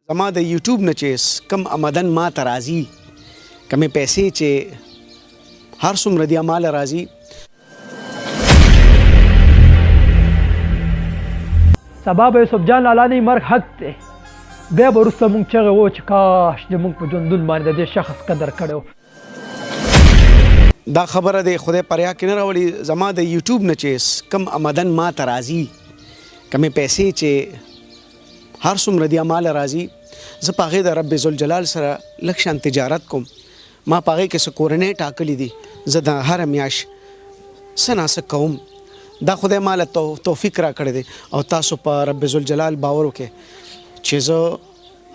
زما د یوټیوب نه چې کم آمدن ما ته راځي، کمې پیسې چې هر څومره دي ماله راځي. سبا به یوسف جان لالا نه مرګ حق دی، بیا به وروسته موږ چغې وو چې کاش دې موږ په ژوندون باندې د دې شخص قدر کړی و. دا خبره د خدای پریا کې نه راولي. زما د یوټیوب نه چې کم آمدن ما ته راځي، کمې پیسې چې هر څومره دي ماله راځي، زه په هغې د رب ذوالجلال سره لږ شان تجارت کوم. ما په هغې کې څه کورنۍ ټاکلي دي، زه د هره میاشت څه ناڅه کوم. دا خدای ما له توفیق راکړی دی او تاسو په رب ذوالجلال باور وکړئ چې زه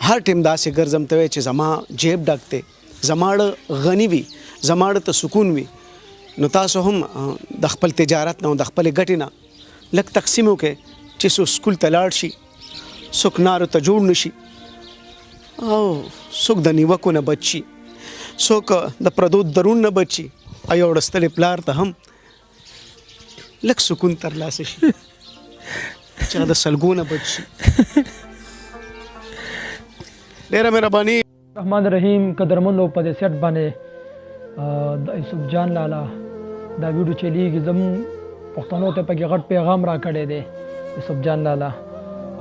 هر ټایم داسې ګرځم ته وایې چې زما جیب ډک دی، زما ړه غني وي، زما ړه ته سکون وي. نو تاسو هم د خپل تجارت نه او د خپلې ګټې نه لږ تقسیم وکړئ چې څوک سکول ته لاړ شي، څوک نارو ته جوړ نه شي، او څوک د نیوکو نه بچ شي، څوک د پردو درون نه بچ شي، او یو ړستلی پلار ته هم لږ سکون ترلاسه شي چې هغه د سلګو نه بچ شي. ډېره مهرباني. الرحمن الرحیم. قدرمنو، په دې سیټ باندې د یوسف جان لالا دا ویډیو چلیږي، زموږ پښتنو ته پکې غټ پیغام راکړی دی یوسف جان لالا.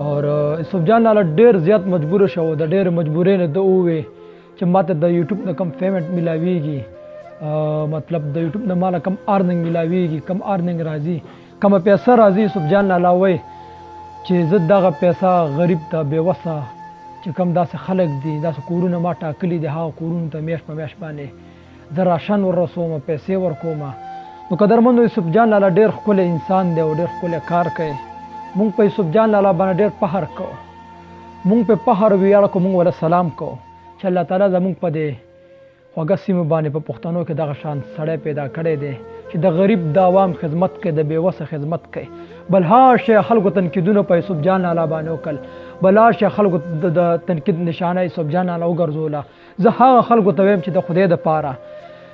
اور یوسف جان لالا ډېر زیات مجبور شو، د ډېر مجبورۍ نه ده ووی چې ماته د یوټیوب نه کم پیمنټ میلاویږي، مطلب د یوټیوب نه ماله کم ارننګ میلاویږي، کم ارننګ راځي، کومه پیسه راځي. یوسف جان لالا وایي چې زه دغه پیسه غریب ته، بې وسه چې کم داسې خلک دي، داسې کورونه ما ټاکلي دي، هغه کورونو ته میاشت په میاشت باندې زه راشن ور رسوم، پیسې ورکوم. نو قدرمنو، یوسف جان لالا ډېر ښکلی انسان دی او ډېر ښکلی کار کوي. مونږ په یوسف جان لالا باندې ډېر فخر کوو، مونږ په فخر ویاړ کوو، مونږ وله سلام کوو چې الله تعالی زمونږ په دې خوږه سیمه باندې په پښتنو کې دغه شان سړی پیدا کړی دی چې د غریب د عوام خدمت کوي، د بې وسه خدمت کوي. بل هر شی خلکو تنقیدونه په یوسف جان لالا باندې وکړل، بل هر شی خلکو د تنقید نشانه یوسف جان لالا وګرځوله. زه هغه خلکو ته وایم چې د خدای دپاره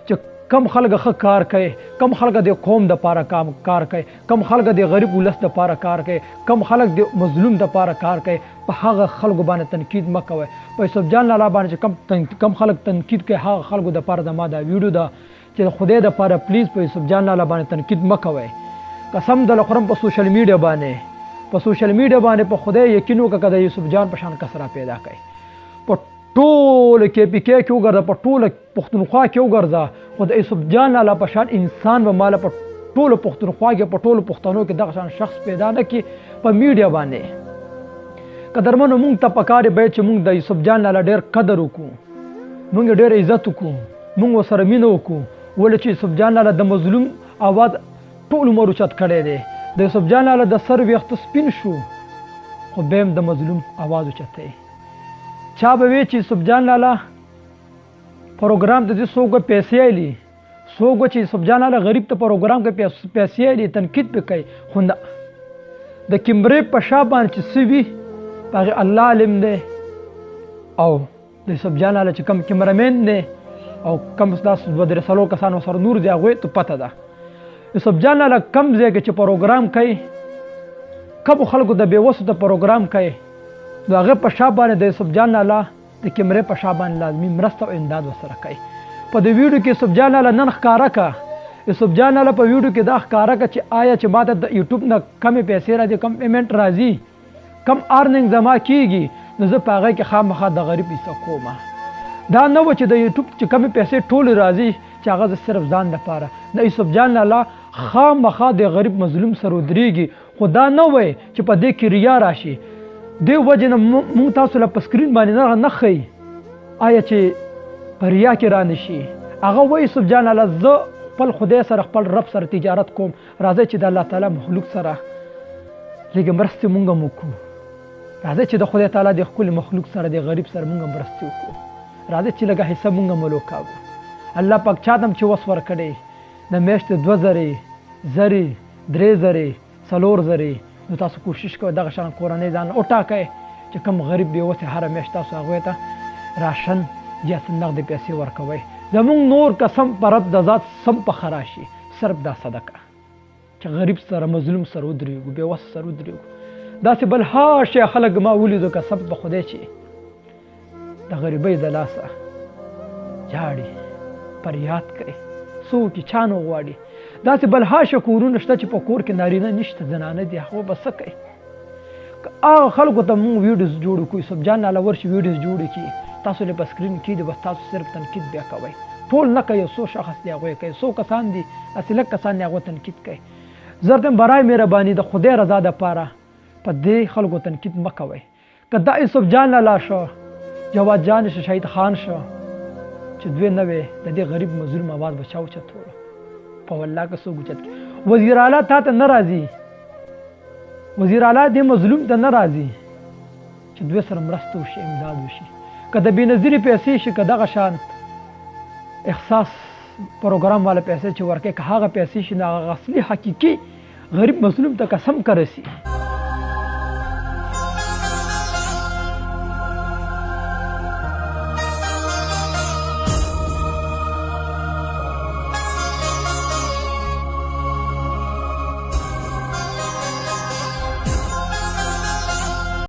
چې کم خلک ښه کار کوي، کم خلک د قوم دپاره کار کوي، کم خلک د غریب ولس دپاره کار کوي، کم خلک د مظلوم دپاره کار کوي، په هغه خلکو باندې تنقید مه کوئ. په یوسف جان لالا باندې چې کم خلک تنقید کوي، هغه خلکو دپاره زما دا ویډیو ده چې د خدای دپاره پلیز په یوسف جان لالا باندې تنقید مه کوئ. قسم د خورم په سوشل میډیا باندې، په سوشل میډیا باندې په خدای یقین وکړه که د یوسف جان په شان کس را پیدا کړئ. په ټول کې پی کې کې وګرځه، په ټوله پښتونخوا کې وګرځه، خو د یوسف جان لالا په شان انسان به ماله په ټولو پښتونخوا کې، په ټولو پښتنو کې دغه شان شخص پیدا نه کړي په میډیا باندې. قدرمنو، مونږ ته پکار باید چې مونږ د یوسف جان لالا ډېر قدر وکړو، مونږ ډېر عزت وکړو، مونږ ورسره مینه وکړو، ولې چې یوسف جان لالا د مظلوم اواز ټول عمر اوچت کړی دی. د یوسف جان لالا د سر ویښته سپین شو، خو بیا هم د مظلوم اواز اوچتوي. چا به وی چې یوسف جان لالا پروګرام ته ځي، څوک به پیسې اخلي، څوک به چې یوسف جان لالا غریب ته پروګرام کې پیسې اخلي، تنقید پرې کوي، خو نه، د کیمرې په شا باندې چې څه وي په هغې الله عالم دی، او د یوسف جان لالا چې کوم کیمرمین دی او کوم داسې دوه درې څلور کسان ورسره نور دي، هغوی ته پته ده. یوسف جان لالا کم ځای کې چې پروګرام کوي، کومو خلکو د بې وسو ته پروګرام کوي، نو هغه په شا باندې د یوسف جان لالا د کیمرې په شا باندې لازمي مرسته او امداد ورسره کوي. په دې ویډیو کې یوسف جان لالا نن ښکاره کړه، یوسف جان لالا په ویډیو کې دا ښکاره کړه چې آیا چې ماته د یوټیوب نه کمې پیسې راځي، کم پیمنټ راځي، کم ارننګ زما کیږي، نو زه په هغې کې خامخا د غریب حصه کوم. دا نه و چې د یوټیوب چې کمې پیسې ټولې راځي چې هغه زه صرف ځان دپاره نه، یوسف جان لالا خامخا د غریب مظلوم سره ودرېږي، خو دا نه وایي چې په دې کې ریا راشي. دې وجې نه مونږ تاسو له په سکرین باندې نه ښیي آیا چې په ریا کې را نه شي. هغه وایي یوسف جان لالا زه خپل خدای سره، خپل رب سره تجارت کوم، راځئ چې د الله تعالی مخلوق سره لږې مرستې مونږ هم وکړو، راځئ چې د خدای تعالی د ښکلي مخلوق سره، د غریب سره مونږ هم مرستې وکړو، راځئ چې لږه حصه مونږ هم ولوکاږو. الله پاک چا ته هم چې وس ورکړی د میاشتې دوه زرې، زرې، درې زرې، څلور زرې، نو تاسو کوشش کوئ دغه شان کورنۍ ځان وټاکئ چې کوم غریب بې وسې هره میاشت تاسو هغوی ته راشن یا څه نغدې پیسې ورکوئ. زمونږ نور قسم په رب د ذات سم په ښه راشي، صرف دا صدقه چې غریب سره، مظلوم سره ودرېږو، بې وسه سره ودرېږو. داسې بل هر شی خلک ما ولیدو قسم په خدای چې د غریبۍ د لاسه ژاړي، فریاد کوي، څوک یې چا نه غواړي. داسې بلها شه کورونه شته چې په کور کې نارینه نشته، زنانه دي، هغه به څه کوي؟ که هغه خلکو ته موږ ویډیوز جوړو کړو، یوسف جان لالا ورشي ویډیوز جوړې کړي، تاسو له په سکرین کې دي، بس تاسو صرف تنقید بیا کوئ، ټول نه کوي، یو څو شخص دی هغوی کوي، څو کسان دي، داسې لږ کسان دي هغوی تنقید کوي. زه درته برای مهرباني د خدای رضا دپاره په دې خلکو تنقید مه کوئ. که دا یوسف جان لالا شو، جواد جان شو، شهید خان شو، چې دوی نه وي د دې غریب مظلوم اواز به چا اوچتولو؟ په والله که څوک اوچت کړي. وزیر اعلی تا ته نه راځي، وزیر اعلی دې مظلوم ته نه راځي چې دوی سره مرسته وشي، امداد وشي. که د بېنظیرې پیسې شي، که دغه شان احساس پروګرام والا پیسې چې ورکوي، که هغه پیسې شي، نو هغه اصلي حقیقي غریب مظلوم ته قسم که رسي.